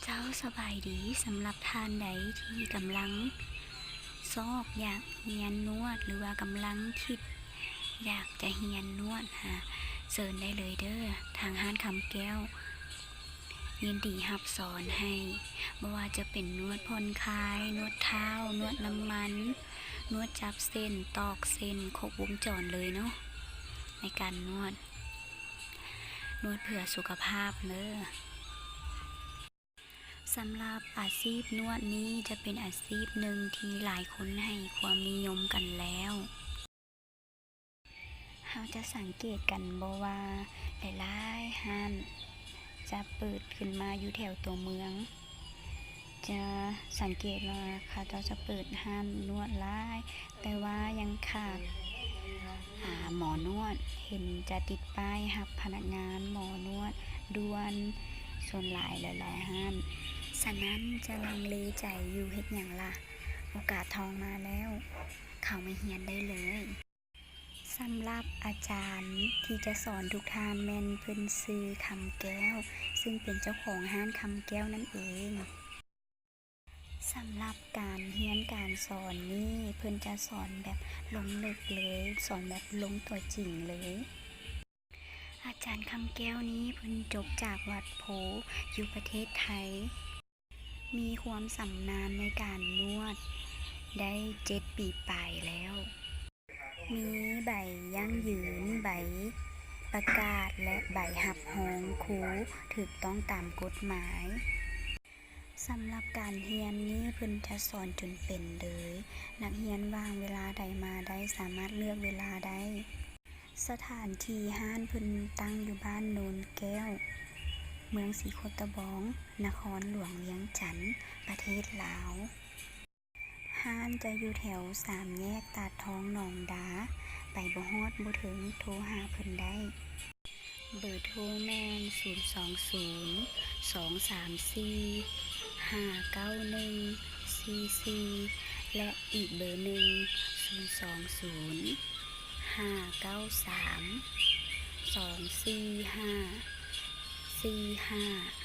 ເຈົ້າສະບາຍດີ, ສຳລັບທ່ານໃດທີ່ກຳລັງຊອກຢາກຮຽນນວດ ຫຼືວ່າກຳລັງຄິດຢາກຈະຮຽນນວດ ຫາ ເຊີນໄດ້ເລີຍເດີ້ ທາງຮ້ານຄຳແກ້ວ ຍິນດີຮັບສອນໃຫ້ ບໍ່ວ່າຈະເປັນນວດຜ່ອນຄາຍ, ນວດເທົ້າ, ນວດນ້ຳມັນ, ນວດຈັບເສັ້ນ, ຕອກເສັ້ນ, ຄົບວົງຈອນເລີຍເນາະ ໃນການນວດ, ນວດເພື່ອສຸຂະພາບເດີ້. ສຳລັບອາຊີບນວດນີ້ຈະເປັນອາຊີບໜຶ່ງທີ່ຫຼາຍຄົນໃຫ້ຄວາມນິຍົມກັນແລ້ວ. ເຮົາຈະສັງເກດກັນບໍ່ວ່າຫຼາຍໆຮ້ານຈະເປີດຂຶ້ນມາຢູ່ແຖວຕົວເມືອງ, ຈະສັງເກດວ່າເຂົາເຈົ້າຈະເປີດຮ້ານນວດຫຼາຍ, ແຕ່ວ່າຍັງຂາດ ອາ ໝໍນວດ, ເຫັນຈະຕິດປ້າຍຮັບພະນັກງານໝໍນວດດ່ວນ ສ່ວນຫຼາຍຫຼາຍໆຮ້ານ. ສະນັ້ນຈະລັງເລໃຈຢູ່ເຮັດຫຍັງລະ? ໂອກາດທອງມາແລ້ວ, ເຂົ້າມາຮຽນໄດ້ເລີຍ. ສຳລັບອາຈານທີ່ຈະສອນທຸກທ່ານແມ່ນເພິ່ນຊື່ຄຳແກ້ວ, ຊຶ່ງເປັນເຈົ້າຂອງຮ້ານຄຳແກ້ວນັ້ນເອງ. ສຳລັບການຮຽນການສອນນີ້ ເພິ່ນຈະສອນແບບລົງເລິກເລີຍ, ສອນແບບລົງຕົວຈິງເລີຍ. ອາຈານຄຳແກ້ວນີ້ເພິ່ນຈົບຈາກວັດໂພ ຢູ່ປະເທດໄທ, ມີຄວາມຊຳນານໃນການນວດໄດ້ເຈັດປີປາຍແລ້ວ. ມີໃບຢັ້ງຢືນ, ໃບປະກາດ ແລະ ໃບຮັບຮອງຄູຖືກຕ້ອງຕາມກົດໝາຍ. ສຳລັບການຮຽນນີ້ເພິ່ນຈະສອນຈົນເປັນເລີຍ, ນັກຮຽນວ່າງເວລາໃດມາໄດ້, ສາມາດເລືອກເວລາໄດ້. ສະຖານທີ່ຮ້ານເພິ່ນຕັ້ງຢູ່ບ້ານໂນນແກ້ວ, ເມືອງສີໂຄດຕະບອງ, ນະຄອນຫຼວງວຽງຈັນ, ປະເທດລາວ. ຮ້ານຈະຢູ່ແຖວສາມແຍກຕາດທອງໜອງດາ, ໄປບໍ່ຮອດບໍ່ເຖິງ ໂທຫາເພິ່ນໄດ້. ເບີໂທແມ່ນ ສູນສອງສູນ ສອງສາມສີ່ ຫ້າເກົ້າໜຶ່ງສີ່ສີ່ ແລະ ອີກເບີໜຶ່ງ ສູນສອງສູນ ຫ້າເກົ້າສາມ ສອງສີ່ຫ້າ ສີ່ຫ້າ.